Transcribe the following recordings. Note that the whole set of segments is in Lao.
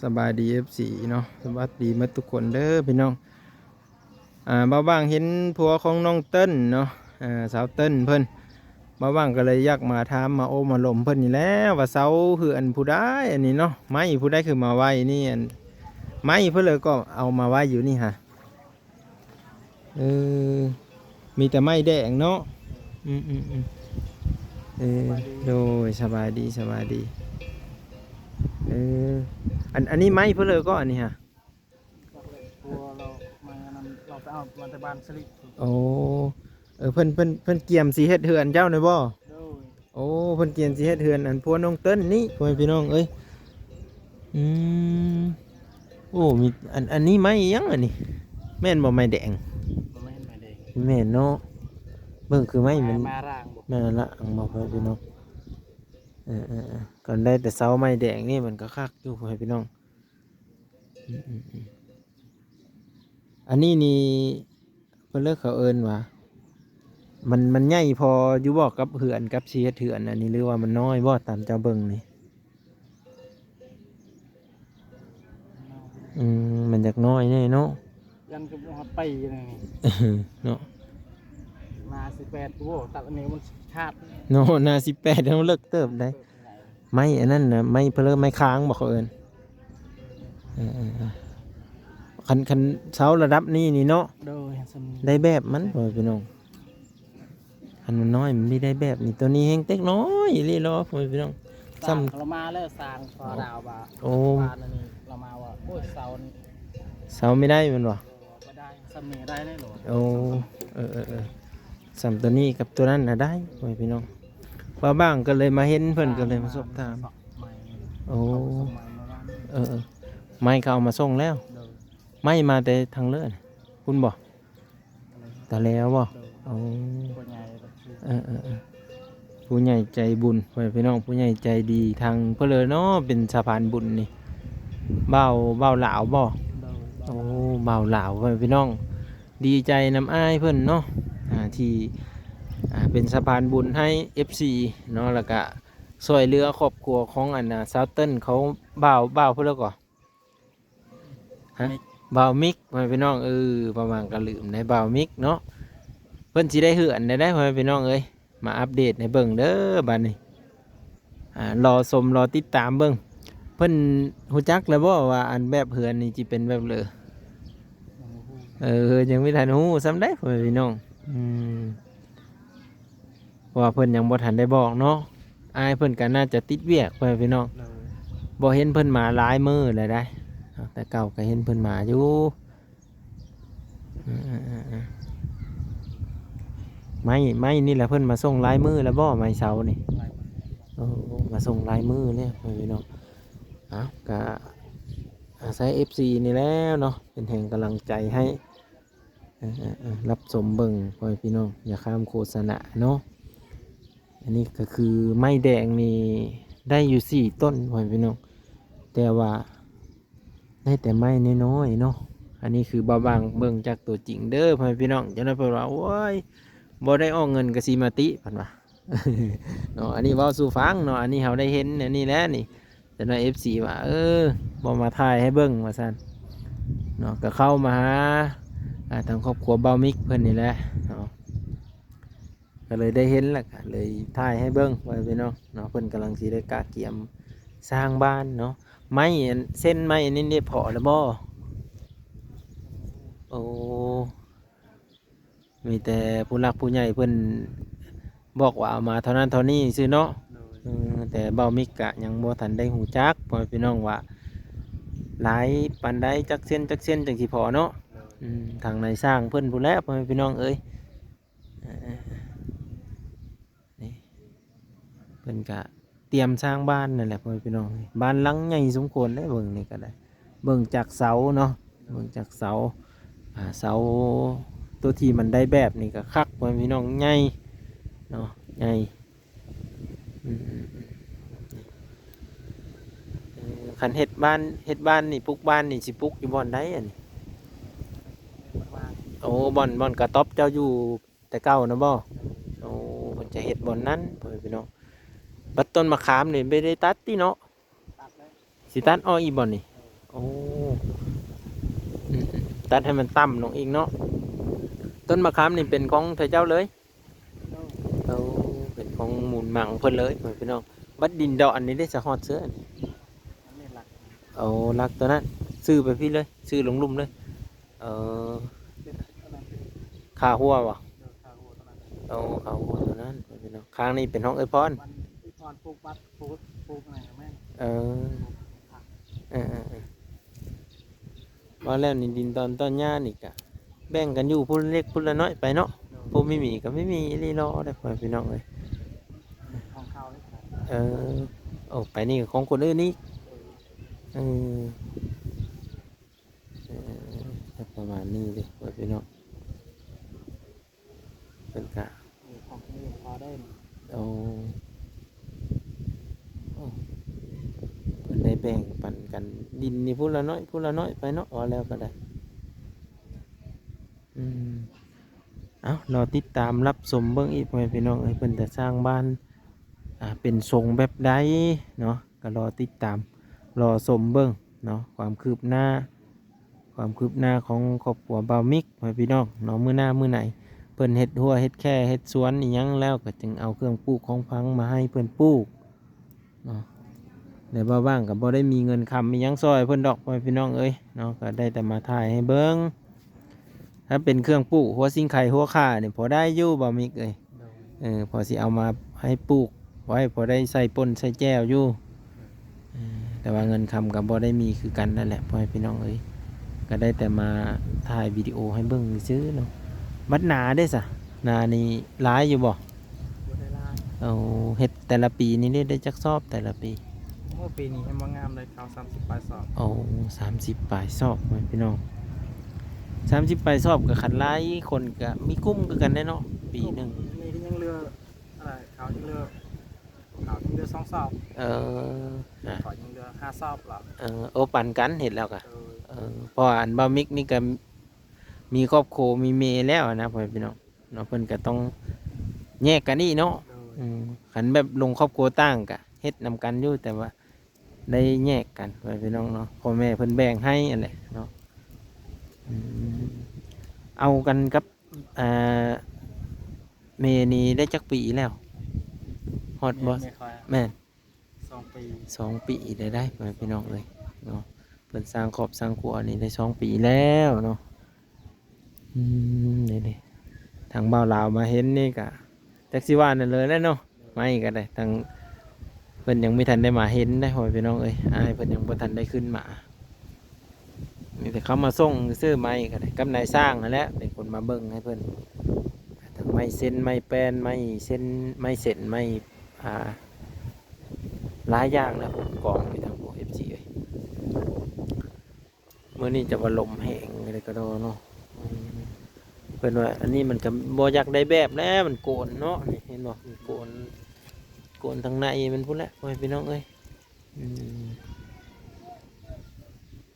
ສະບາຍດີ ເອັຟຊີ ເນາະ ສະຫວັດດີໝົດທຸກຄົນເດີພີ່ນ້ອງ. ອ່າ ບ່າວບ່າງເຫັນຜົວຂອງນ້ອງເຕີນເນາະ ອ່າ ສາວເຕີນເພິ່ນ ບ່າວບ່າງກໍເລີຍຢາກມາຖາມມາໂອ້ມາລົມເພິ່ນນີ້ແຫຼະ ວ່າເສົາເຮືອນຜູ້ໃດອັນນີ້ເນາະ ໄມ້ຜູ້ໃດຄືມາໄວ້ນີ້ ອັນ ໄມ້ເພິ່ນເລີຍກໍເອົາມາໄວ້ຢູ່ນີ້ຫະ. ເອີ ມີແຕ່ໄມ້ແດງເນາະ. ອືມໆໆ ເອີ ໂດຍ ສະບາຍດີ ສະບາຍດີ. ເອີ ອັນ ອັນນີ້ໄມ້ເພິ່ນເລີຍກໍອັນນີ້ຫະ? ຜົວລາວມານັ້ນ ລາວໄປເອົາມາແຕ່ບ້ານສະລິ. ໂອ້ ເອີ ເພິ່ນ ເພິ່ນ ເພິ່ນກຽມຊິເຮັດເຮືອນເຈົ້ານີ້ບໍ່? ໂດຍ. ໂອ້ ເພິ່ນກຽມຊິເຮັດເຮືອນອັນຜົວນ້ອງເຕີນນີ້ ພໍ່ແມ່ພີ່ນ້ອງເອີຍ. ອືມ ໂອ້ ມີ ອັນ ອັນນີ້ໄມ້ຫຍັງອັນນີ້? ແມ່ນບໍ່ໄມ້ແດງ? ບໍ່ແມ່ນໄມ້ແດງ. ແມ່ນເນາະ ເບິ່ງຄືໄມ້ມັນ ໄມ້ ໄມ້ລະອາງບໍ່? ໄມ້ລະອາງບໍ່ ພໍ່ແມ່ພີ່ນ້ອງ? ເອີໆໆ ຄັນໄດ້ແຕ່ເສົາໄມ້ແດງນີ້ມັນກໍຄັກຢູ່ ພໍ່ແມ່ພີ່ນ້ອງ. ອືມໆໆ ອັນນີ້ນີ້ ເພິ່ນເລີຍເຂົາເອີ້ນວ່າ ມັນ ມັນໃຫຍ່ພໍຢູ່ບໍ່ກັບເຮືອນ ກັບຊິເຮັດເຮືອນອັນນີ້ ຫຼືວ່າມັນນ້ອຍບໍ່ຕາມເຈົ້າເບິ່ງນີ້? ອືມ ມັນຢາກນ້ອຍແດ່ເນາະ. ຍັງຈະບໍ່ຮອດປີນີ້ ເນາະ ໜ້າສິບແປດ ໂອ້ ຕັດອັນນີ້ມັນຂາດເນາະ. ໜ້າສິບແປດ ເຮົາເລິກເຕີບໄດ໋. ໄມ້ອັນນັ້ນນະ ໄມ້ເພີ ໄມ້ຄ້າງບໍ່ເຂົາເອີ້ນ? ເອີໆໆ ຄັນ ຄັນເສົາລະດັບນີ້ນີ້ເນາະ ໂດຍ ໄດ້ແບບມັນ ພໍ່ແມ່ພີ່ນ້ອງ. ຄັນມັນນ້ອຍມັນມີໄດ້ແບບນີ້ ໂຕນີ້ແຮງເຕັກນ້ອຍອີ່ຫຼີເນາະ ພໍ່ແມ່ພີ່ນ້ອງ. ຊ່ຳ ຊ່າງລາວມາແລ້ວ ຊ່າງພໍດາວວ່າ ໂອ້ ວານນີ້ລາວມາວ່າ ໂອ້ຍ ເສົາ ເສົາບໍ່ໄດ້ແມ່ນບໍ່? ບໍ່ໄດ້ ຊ່ຳນີ້ໄດ້ແລ້ວ. ໂອ້ ເອີໆໆ ຊ່ຳໂຕນີ້ກັບໂຕນັ້ນນະໄດ້ ພໍ່ແມ່ພີ່ນ້ອງ. ບ່າວບ່າງກໍເລີຍມາເຫັນເພິ່ນ ອ່າ ກໍເລີຍມາສອບຖາມ. ໂອ້ ເຂົາກໍສົ່ງໄມ້ມາວານນີ້. ເອີໆ ໄມ້ເຂົາເອົາມາສົ່ງແລ້ວ. ໂດຍ. ໄມ້ມາແຕ່ທາງເລີນພຸ້ນບໍ່? ຕາແລວບໍ່? ໂດຍ. ໂອ້ ຜູ້ໃຫຍ່ ເອີໆ ຜູ້ໃຫຍ່ໃຈບຸນ ພໍ່ແມ່ພີ່ນ້ອງ ຜູ້ໃຫຍ່ໃຈດີ ທາງເພິ່ນເລີເນາະ ເປັນສະພານບຸນນີ້ ບ່າວ ບ່າວລາວບໍ່? ໂດຍ. ໂອ້ ບ່າວລາວ ພໍ່ແມ່ພີ່ນ້ອງ ດີໃຈນຳອ້າຍເພິ່ນເນາະ ອ່າ ທີ່ ອ່າ ເປັນສະພານບຸນໃຫ້ ເອັຟຊີ ເນາະ ແລ້ວກະຊ່ວຍເຫຼືອຄອບຄົວຂອງອັນ ອ່າ ສາວເຕີນເຂົາ. ບ່າວ ບ່າວເພິ່ນເລີກໍ ຮະ? ບ່າວມິກ ພໍ່ແມ່ພີ່ນ້ອງ. ເອີ ປະມານກໍລືມໄດ້ ບ່າວມິກເນາະ ເພິ່ນຊິໄດ້ເຮືອນແລ້ວໄດ໋ ພໍ່ແມ່ພີ່ນ້ອງເອີຍ. ມາອັບເດດໃຫ້ເບິ່ງເດີບາດນີ້ ອ່າ ລໍຊົມລໍຕິດຕາມເບິ່ງ. ເພິ່ນຮູ້ຈັກແລ້ວບໍ່ວ່າ ອັນແບບເຮືອນນີ້ຊິເປັນແບບເລີ? ເອີ ຍັງບໍ່ທັນຮູ້ສ່ຳໃດ໋ ພໍ່ແມ່ພີ່ນ້ອງ. ອືມ ເພາະວ່າເພິ່ນຍັງບໍ່ທັນໄດ້ບອກເນາະ ອ້າຍເພິ່ນກໍໜ້າຈະຕິດວຽກ ພໍ່ແມ່ພີ່ນ້ອງ. ໂດຍ. ບໍ່ເຫັນເພິ່ນມາຫຼາຍມື້ແລ້ວໄດ໋ ແຕ່ເກົ່າກໍເຫັນເພິ່ນມາຢູ່. ເອີໆໆໆ ໄມ້ ໄມ້ນີ້ແຫຼະເພິ່ນມາສົ່ງຫຼາຍມື້ແລ້ວບໍ່? ໄມ້ເສົານີ້. ຫຼາຍມື້. ໂອ້ ມາສົ່ງຫຼາຍມື້ແລ້ວ ພໍ່ແມ່ພີ່ນ້ອງ. ເອົ້າ ກໍອາໄສ ເອັຟຊີ ນີ້ແຫຼະເນາະ ເປັນແຮງກຳລັງໃຈໃຫ້ ເອີ ເອີ ເອີ ຮັບຊົມເບິ່ງ ພໍ່ແມ່ພີ່ນ້ອງ ຢ່າຂ້າມໂຄສະນາເນາະ. ອັນນີ້ກໍຄືໄມ້ແດງນີ້ໄດ້ຢູ່ສີ່ຕົ້ນ ພໍ່ແມ່ພີ່ນ້ອງ ແຕ່ວ່າໄດ້ແຕ່ໄມ້ນ້ອຍໆເນາະ. ອັນນີ້ຄືບ່າວບ່າງເບິ່ງຈາກຕົວຈິງເດີ ພໍ່ແມ່ພີ່ນ້ອງ. ຈັ່ງນັ້ນເພິ່ນວ່າ ໂອ້ຍ ບໍ່ໄດ້ອອກເງິນກໍຊິມາຕິ ເພິ່ນວ່າ ເນາະ. ອັນນີ້ເວົ້າສູ່ຟັງເນາະ ອັນນີ້ເຮົາໄດ້ເຫັນອັນນີ້ແຫຼະນີ້. ຈັ່ງນັ້ນ ເອັຟຊີ ວ່າ ເອີ ບໍ່ມາຖ່າຍໃຫ້ເບິ່ງວ່າຊັ້ນເນາະ ກໍເຂົ້າມາຫາ ອ່າ ທາງຄອບຄົວບ່າວມິກເພິ່ນນີ້ແຫຼະເນາະ ກໍເລີຍໄດ້ເຫັນ ແລ້ວກໍເລີຍຖ່າຍໃຫ້ເບິ່ງ ພໍ່ແມ່ພີ່ນ້ອງເນາະ. ເພິ່ນກຳລັງຊິໄດ້ກະກຽມສ້າງບ້ານເນາະ. ໄມ້ ອັນ ເສັ້ນໄມ້ອັນນີ້ນີ້ພໍແລ້ວບໍ່? ໂອ້ ມີແຕ່ຜູ້ຫຼັກຜູ້ໃຫຍ່ເພິ່ນບອກວ່າເອົາມາເທົ່ານັ້ນເທົ່ານີ້ຊື່ເນາະ. ໂດຍ. ເອີ ແຕ່ບ່າວມິກກະຍັງບໍ່ທັນໄດ້ຮູ້ຈັກ ພໍ່ແມ່ພີ່ນ້ອງ ວ່າຫຼາຍປານໃດ ຈັກເສັ້ນ ຈັກເສັ້ນຈັ່ງຊິພໍເນາະ. ໂດຍ. ອືມ ທາງນາຍຊ່າງເພິ່ນພຸ້ນແຫຼະ ພໍ່ແມ່ພີ່ນ້ອງເອີຍ. ເອີ ເອີ ເອີ ນີ້ ເພິ່ນກະຕຽມສ້າງບ້ານນັ້ນແຫຼະ ພໍ່ແມ່ພີ່ນ້ອງ. ບ້ານຫຼັງໃຫຍ່ສົມຄວນເດ້ ເບິ່ງນີ້ກໍໄດ້ ເບິ່ງຈາກເສົາເນາະ ເບິ່ງຈາກເສົາ ອ່າ ເສົາຕົວທີ່ມັນໄດ້ແບບນີ້ກໍຄັກ ພໍ່ແມ່ພີ່ນ້ອງ ໃຫຍ່ເນາະ ໃຫຍ່. ອືມ ເອີ ຄັນເຮັດບ້ານ ເຮັດບ້ານນີ້ ປຸກບ້ານນີ້ ຊິປຸກຢູ່ບ່ອນໃດອັນນີ້? ໂອ້ ບ່ອນ ບ່ອນກະຕ໊ອບເຈົ້າຢູ່ ແຕ່ເກົ່ານະບໍ່? ໂອ້ ເພິ່ນຈະເຮັດບ່ອນນັ້ນ ພໍ່ແມ່ພີ່ນ້ອງ. ບັດຕົ້ນມະຂາມນີ້ບໍ່ໄດ້ຕັດຕິເນາະ? ຕັດແລ້ວ. ຊິຕັດອອກອີກບໍ່ນີ້? ໂອ້ ອືມໆ ຕັດໃຫ້ມັນຕ່ຳລົງອີກເນາະ. ຕົ້ນມະຂາມນີ້ເປັນຂອງເຂົາເຈົ້າເລີຍ? ໂອ້ ເປັນຂອງມູນມັງເພິ່ນເລີຍ ພີ່ນ້ອງ. ບັດດິນດອນນີ້ເດ້ ສະຮອດເສືອນີ້? ອັນນີ້ຫຼັກ ໂອ້ ຫຼັກຕົວນັ້ນ ຊື້ໄປພີ້ເລີຍ ຊື້ລົງລຸ່ມເລີຍ. ເອີ ຄາຫົວບໍ່? ເອີ ຄາຫົວຕົວນັ້ນ ໂອ້ ຄາຫົວຕົວນັ້ນ ພີ່ນ້ອງ. ຂ້າງນີ້ເປັນຂອງເອື້ອຍພອນ ມັນເອື້ອຍພອນປູກບັດ ປູກ ປູກຫຍັງແມ່ນ ເອີ ປູກຜັກ ເອີໆໆ. ວ່າແລ້ວນີ້ ດິນຕອນ ຕອນຫຍ້ານີ້ກະແບ່ງກັນຢູ່ ຜູ້ລະເລັກຜູ້ລະນ້ອຍໄປເນາະ. ໂດຍ ຜູ້ມີໝີກໍມີໝີອີ່ຫຼີລໍເດ້ ພໍ່ແມ່ພີ່ນ້ອງເອີຍ. ຂອງເຂົາເດ້ ເອີ ໂອ້ ໄປນີ້ກໍຂອງຄົນອື່ນອີກ. ເອີ ເອີ ເອີ ປະມານນີ້ເດ້ ພໍ່ແມ່ພີ່ນ້ອງ. ເພິ່ນກະ ເອີ ຂອງຄົນອື່ນພໍໄດ້ນີ້. ໂອ້ ໂອ້ ເພິ່ນໄດ້ແບ່ງປັນກັນ ດິນນີ້ຜູ້ລະໜ້ອຍ ຜູ້ລະໜ້ອຍໄປເນາະ ວ່າແລ້ວກໍໄດ້. ອືມ ເອົ້າ ລໍຕິດຕາມຮັບຊົມເບິ່ງອີກ ພໍ່ແມ່ພີ່ນ້ອງເອີຍ. ເພິ່ນຈະສ້າງບ້ານ ອ່າ ເປັນຊົງແບບໃດເນາະ ກໍລໍຕິດຕາມ ລໍຊົມເບິ່ງເນາະ ຄວາມຄືບໜ້າ ຄວາມຄືບໜ້າຂອງຄອບຄົວບ່າວມິກ ພໍ່ແມ່ພີ່ນ້ອງເນາະ. ມື້ໜ້າມື້ໃນເພິ່ນເຮັດຮົ້ວເຮັດແຄ່ເຮັດສວນອີ່ຫຍັງແລ້ວ ກໍຈຶ່ງເອົາເຄື່ອງປູກຂອງຝັງມາໃຫ້ເພິ່ນປູກເນາະ. ແລະ ບ່າວບ່າງກໍບໍ່ໄດ້ມີເງິນຄຳອີ່ຫຍັງຊ່ອຍເພິ່ນດອກ ພໍ່ແມ່ພີ່ນ້ອງເອີຍເນາະ. ກໍໄດ້ແຕ່ມາຖ່າຍໃຫ້ເບິ່ງ ຖ້າເປັນເຄື່ອງປູກ ຫົວສິງໄຄ ຫົວຂ່ານີ້ ພໍໄດ້ຢູ່ ບ່າວມິກເອີຍ. ໂດຍ ເອີ ພໍຊິເອົາມາໃຫ້ປູກໄວ້ ພໍໄດ້ໃສ່ປົ່ນໃສ່ແຈ່ວຢູ່. ເອີ ແຕ່ວ່າເງິນຄຳກໍບໍ່ໄດ້ມີຄືກັນນັ້ນແຫຼະ ພໍ່ແມ່ພີ່ນ້ອງເອີຍ. ກໍໄດ້ແຕ່ມາຖ່າຍວິດີໂອໃຫ້ເບິ່ງຊື່ໆເນາະ. ບັດນາເດ້ສະ ນານີ້ຫຼາຍຢູ່ບໍ່? ບໍ່ໄດ້ຫຼາຍ. ໂອ້ ເຮັດແຕ່ລະປີນີ້ເດ້ ໄດ້ຈັກຊອບແຕ່ລະປີ? ໂອ້ ປີນີ້ແຮງບໍ່ງາມເລີຍ ເຂົ້າສາມສິບປາຍຊອບ. ໂອ້ ສາມສິບປາຍຊອບ ພໍ່ແມ່ພີ່ນ້ອງ. ສາມສິບປາຍຊອບ ກໍຄັນຫຼາຍຄົນກໍມີກຸ້ມຄືກັນເດ້ເນາະ ປີໜຶ່ງ. ນີ້ກໍຍັງເຫຼືອ ອັນນ່າ ເຂົາຍັງເຫຼືອ ເຂົາຍັງເຫຼືອສອງຊອບ. ເອີ ນະ ຂ້ອຍຍັງເຫຼືອຫ້າຊອບລະ. ເອີ ໂອ້ ປັນກັນເຮັດແລ້ວກະ. ໂດຍ ເອີ ເພາະວ່າອັນບ່າວມິກນີ້ກໍມີຄອບຄົວ ມີເມຍແລ້ວນະ ພໍ່ແມ່ພີ່ນ້ອງເນາະ. ເພິ່ນກໍຕ້ອງແຍກກັນອີກເນາະ. ໂດຍ ອືມ ຄັນແບບລົງຄອບຄົວຕ່າງກະເຮັດນຳກັນຢູ່ ແຕ່ວ່າ ໄດ້ແຍກກັນ ພໍ່ແມ່ພີ່ນ້ອງເນາະ. ພໍ່ແມ່ເພິ່ນແບ່ງໃຫ້ຫັ້ນແຫຼະເນາະ. ອືມ ເອົາກັນກັບ ອ່າ ແມ່ນີ້ໄດ້ຈັກປີແລ້ວ? ຮອດບໍ່? ແມ່ນ ແມ່ນ ສອງປີ ສອງປີໄດ້ໄດ໋ ພໍ່ແມ່ພີ່ນ້ອງເອີຍເນາະ. ເພິ່ນສ້າງຄອບສ້າງຄົວນີ້ໄດ້ສອງປີແລ້ວເນາະ. ອືມ ນີ້ໆ ທາງບ່າວລາວມາເຫັນນີ້ກະຈັກຊິວ່າແນວໃດແຫຼະເນາະ. ໄມ້ກໍໄດ້ ທາງເພິ່ນຍັງບໍ່ທັນໄດ້ມາເຫັນເດ້ ພໍ່ແມ່ພີ່ນ້ອງເອີຍ. ອ້າຍເພິ່ນຍັງບໍ່ທັນໄດ້ຂຶ້ນມາ ມີແຕ່ເຂົາມາສົ່ງຊື່ໆ. ໄມ້ກໍໄດ້ ກັບນາຍຊ່າງຫັ້ນແຫຼະ ເປັນຄົນມາເບິ່ງໃຫ້ເພິ່ນ. ທັງໄມ້ເຊັນ ໄມ້ແປ້ນ ໄມ້ເຊັນ ໄມ້ເຊັນ ໄມ້ ອ່າ ຫຼາຍຢ່າງນະ ກອງຢູ່ທາງພວກ ເອັຟຊີ ເອີຍ. ມື້ນີ້ຈະວ່າລົມແຮງເລີຍກໍດອເນາະ. ອືມ ເພິ່ນວ່າອັນນີ້ມັນກໍບໍ່ຢາກໄດ້ແບບແລ້ວ ມັນໂກນເນາະ. ນີ້ເຫັນບໍ່ ມັນໂກນ ໂກນທາງໃນມັນພຸ້ນແຫຼະ ພໍ່ແມ່ພີ່ນ້ອງເອີຍ. ອືມ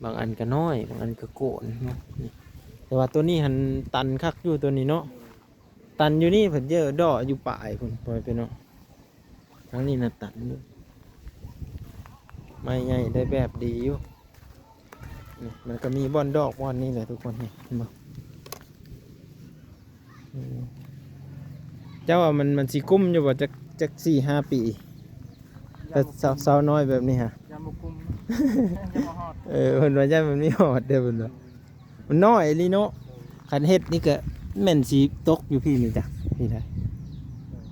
ບາງອັນກໍນ້ອຍ ບາງອັນກໍໂກນເນາະ. ນີ້ ແຕ່ວ່າຕົວນີ້ຫັ້ນຕັນຄັກຢູ່ ຕົວນີ້ເນາະ. ຕັນຢູ່ນີ້ເພິ່ນເຢີດອຢູ່ປາຍພຸ້ນ ພໍ່ແມ່ພີ່ນ້ອງ. ທາງນີ້ນະຕັນຢູ່ ໄມ້ໃຫຍ່ໄດ້ແບບດີຢູ່. ນີ້ ມັນກໍມີບ່ອນດອກບ່ອນນີ້ແຫຼະທຸກຄົນ ນີ້ເຫັນບໍ່? ອືມ ເຈົ້າວ່າມັນ ມັນຊິກຸ້ມຢູ່ບໍ່ ຈັກ ຈັກສີ່ຫ້າປີ? ແຕ່ ຢ້ານບໍ່ ສາວ ສາວນ້ອຍແບບນີ້ຫະ ຢ້ານບໍ່ກຸ້ມ ຍັງບໍ່ຮອດ. ເອີ ເພິ່ນວ່າຢ້ານມັນບໍ່ຮອດເດີ້ ເພິ່ນວ່າ. ມັນນ້ອຍອີ່ຫຼີເນາະ. ໂດຍ ຄັນເຮັດນີ້ກໍແມ່ນຊິຕົກຢູ່ພີ້ນີ້ຈ້ະ ພີ້ນະ ໂດຍ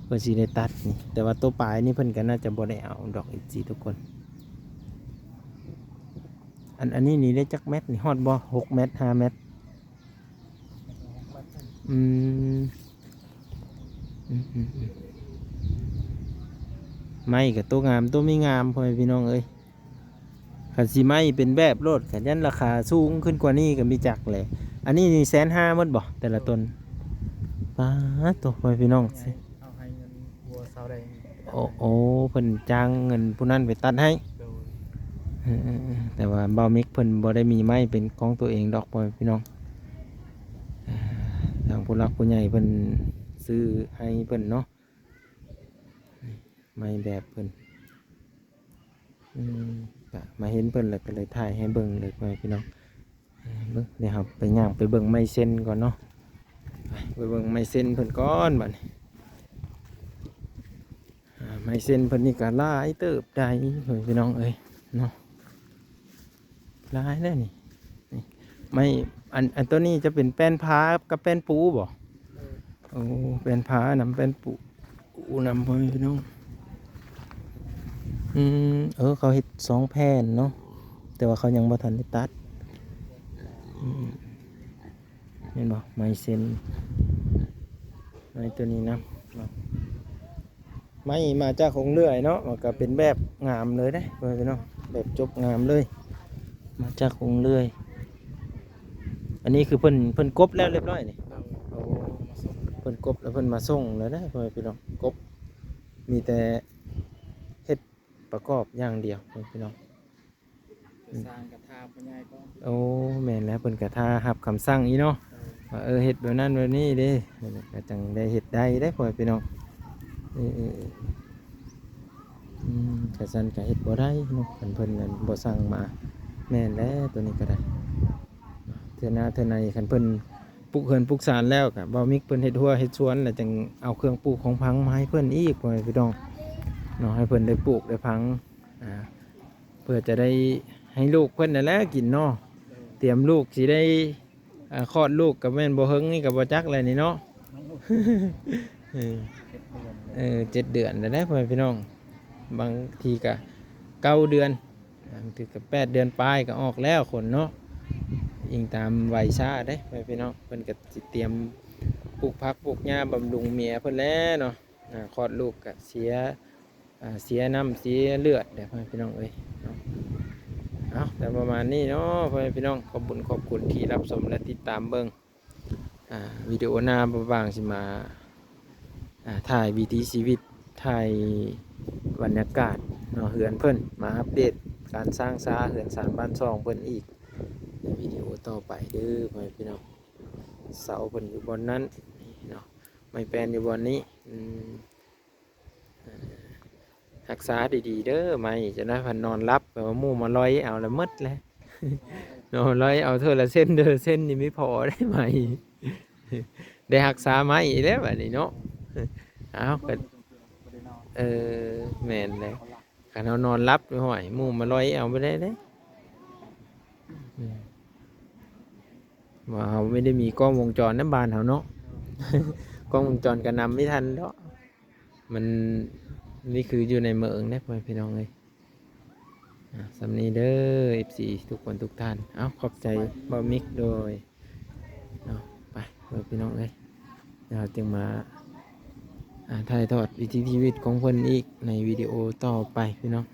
ເພິ່ນຊິໄດ້ຕັດນີ້. ແຕ່ວ່າໂຕປາຍນີ້ເພິ່ນກໍໜ້າຈະບໍ່ໄດ້ເອົາດອກ ເອັຟຊີ ທຸກຄົນ. ອັນ ອັນນີ້ນີ້ໄດ້ຈັກແມັດນີ້ ຮອດບໍ່? ຫົກແມັດ ຫ້າແມັດ. ອືມ ອືມໆໆ ໄມ້ກໍໂຕງາມ ໂຕມີງາມ ພໍ່ແມ່ພີ່ນ້ອງເອີຍ. ຄັນຊິໄມ້ເປັນແບບໂລດ ຄັນຢ້ານລາຄາສູງຂຶ້ນກວ່ານີ້ກໍມີຈັກແຫຼະ. ອັນນີ້ນີ້ແສນຫ້າໝົດບໍ່ ແຕ່ລະຕົ້ນ? ປາດໂທ້ ພໍ່ແມ່ພີ່ນ້ອງ ເຮົາໃຫ້ເງິນຫົວຊາວແດງ. ໂອ້ ໂອ້ ເພິ່ນຈ້າງເງິນຜູ້ນັ້ນໄປຕັດໃຫ້. ໂດຍ ເອີໆໆ ແຕ່ວ່າບ່າວມິກເພິ່ນບໍ່ໄດ້ມີໄມ້ເປັນຂອງຕົວເອງດອກ ພໍ່ແມ່ພີ່ນ້ອງ. ເອີ ທາງຜູ້ຫຼັກຜູ້ໃຫຍ່ເພິ່ນຊື້ໃຫ້ເພິ່ນເນາະ ໄມ້ແບບເພິ່ນ. ອືມ ກະມາເຫັນເພິ່ນແລ້ວກໍເລີຍຖ່າຍໃຫ້ເບິ່ງເລີຍ ພໍ່ແມ່ພີ່ນ້ອງ. ເບິ່ງ ດຽວເຮົາໄປ ຍ່າງໄປເບິ່ງໄມ້ເຊັນກ່ອນເນາະ. ໄປ ໄປເບິ່ງໄມ້ເຊັນເພິ່ນກ່ອນບັດນີ້. ອ່າ ໄມ້ເຊັນເພິ່ນນີ້ກໍຫຼາຍເຕີບໃດ ພໍ່ແມ່ພີ່ນ້ອງເອີຍເນາະ. ຫຼາຍເດ້ນີ້ ນີ້ ໄມ້ ອັນ ອັນໂຕນີ້ຈະເປັນແປ້ນຜາກັບແປ້ນປູບໍ? ໂອ້ ແປ້ນຜານຳແປ້ນປູນຳ ພໍ່ແມ່ພີ່ນ້ອງ. ອືມ ເອີ ເຂົາເຮັດສອງແຜ່ນເນາະ ແຕ່ວ່າເຂົາຍັງບໍ່ທັນໄດ້ຕັດ. ອືມ ເຫັນບໍ່? ໄມ້ເຊັນ ໄມ້ໂຕນີ້ນຳເນາະ. ໄມ້ມາຈາກຂົງເລື່ອຍເນາະ ມັນກໍເປັນແບບງາມເລີຍເດ້ ເບິ່ງເນາະ ແບບຈົບງາມເລີຍ ມາຈາກຂົງເລື່ອຍ. ອັນນີ້ຄືເພິ່ນ ເພິ່ນກົບແລ້ວລຽບຮ້ອຍນີ້. ໂອ້ ເພິ່ນກົບແລ້ວ ເພິ່ນມາສົ່ງແລ້ວເດ້ ພໍ່ແມ່ພີ່ນ້ອງ. ກົບ ມີແຕ່ເຮັດປະກອບຢ່າງດຽວ ພໍ່ແມ່ພີ່ນ້ອງ. ອືມ ສ້າງກະຖ້າພໍ່ໃຫຍ່ກ່ອນ. ໂອ້ ແມ່ນແລ້ວ ເພິ່ນກະຖ້າຮັບຄຳສັ່ງອີກເນາະ ເອີ ວ່າ ເອີ ເຮັດແບບນັ້ນແບບນີ້ເດ້ ກໍຈັ່ງໄດ້ເຮັດໄດ້ເດ້ ພໍ່ແມ່ພີ່ນ້ອງ. ເອີ ເອີ ເອີ ອືມ ຄັນຊັ້ນກະເຮັດບໍ່ໄດ້ເນາະ ຄັນເພິ່ນນັ້ນບໍ່ສັ່ງມາ. ແມ່ນແລ້ວ ໂຕນີ້ກໍໄດ້ ເທື່ອໜ້າເທື່ອໃນ ຄັນເພິ່ນປຸກເຮືອນປຸກຊານແລ້ວ ກໍເວົ້າມິກເພິ່ນເຮັດຮົ້ວເຮັດສວນ ແລ້ວຈັ່ງເອົາເຄື່ອງປູກຂອງຝັງມາໃຫ້ເພິ່ນອີກ ພໍ່ແມ່ພີ່ນ້ອງເນາະ ໃຫ້ເພິ່ນໄດ້ປູກໄດ້ຝັງ ອ່າ ເພື່ອຈະໄດ້ໃຫ້ລູກເພິ່ນນັ້ນແຫຼະກິນເນາະ. ຕຽມລູກຊິໄດ້ ອ່າ ຄອດລູກກໍແມ່ນບໍ່ເຫິງນີ້ກໍບໍ່ຈັກແຫຼະນີ້ເນາະ. ເອີ ເອີ ເຈັດເດືອນແລ້ວເດ້ ພໍ່ແມ່ພີ່ນ້ອງ. ບາງທີກໍເກົ້າເດືອນ ບາງທີກໍແປດເດືອນປາຍກໍອອກແລ້ວຂົນເນາະ ອີງຕາມໄວຊ້າເດ້ ພໍ່ແມ່ພີ່ນ້ອງ. ເພິ່ນກໍຊິຕຽມປູກຜັກປູກຫຍ້າບຳລຸງເມຍເພິ່ນແຫຼະເນາະ. ອ່າ ຄອດລູກກະເສຍ ອ່າ ເສຍນ້ຳເສຍເລືອດແຫຼະ ພໍ່ແມ່ພີ່ນ້ອງເອີຍເນາະ. ເອົາ ແຕ່ປະມານນີ້ເນາະ ພໍ່ແມ່ພີ່ນ້ອງ. ຂອບບຸນຂອບຄຸນທີ່ຮັບຊົມ ແລະ ຕິດຕາມເບິ່ງ ອ່າ ວິດີໂອໜ້າ ບໍ່ວ່າງຊິມາ ອ່າ ຖ່າຍວິຖີຊີວິດ ຖ່າຍບັນຍາກາດເນາະ ເຮືອນເພິ່ນ ມາອັບເດດການສ້າງຊາເຮືອນຊານບ້ານຊ່ອງເພິ່ນອີກ ໃນວິດີໂອຕໍ່ໄປເດີ ພໍ່ແມ່ພີ່ນ້ອງ. ເສົາເພິ່ນຢູ່ບ່ອນນັ້ນເນາະ ໄມ້ແປ້ນຢູ່ບ່ອນນີ້ ອືມ ຮັກສາດີໆເດີໄມ້ ຈະໄດ້ພັນນອນຫຼັບ ແບບວ່າໝູ່ມາລອຍເອົາລະໝົດແຫຼະເນາະ ລອຍເອົາເທື່ອລະເສັ້ນເທື່ອລະເສັ້ນນີ້ມີພໍໄດ້ໄມ້ ໄດ້ຮັກສາໄມ້ອີກແລ້ວບັດນີ້ເນາະ. ເອົາ ກໍ ເອີ ແມ່ນແຫຼະ ຄັນເຮົານອນຫຼັບ ໂອ້ຍ ໝູ່ມາລອຍເອົາບໍ່ໄດ້ເດ້. ອືມ ວ່າເຮົາບໍ່ໄດ້ມີກ້ອງວົງຈອນນຳບ້ານເຮົາເນາະ ກ້ອງວົງຈອນກໍນຳບໍ່ທັນດອກ. ມັນ ນີ້ຄືຢູ່ໃນເມືອງເດ້ ພໍ່ແມ່ພີ່ນ້ອງເອີຍ. ອ່າ ສ່ຳນີ້ເດີ ເອັຟຊີ ທຸກຄົນທຸກທ່ານ. ເອົາ ຂອບໃຈບ່າວມິກ ໂດຍ ເອົາ ໄປ ພໍ່ແມ່ພີ່ນ້ອງເອີຍ ດຽວເຮົາຈຶ່ງມາ ອ່າ ຖ່າຍທອດວິຖີຊີວິດຂອງເພິ່ນອີກໃນວິດີໂອຕໍ່ໄປ ພີ່ນ້ອງ.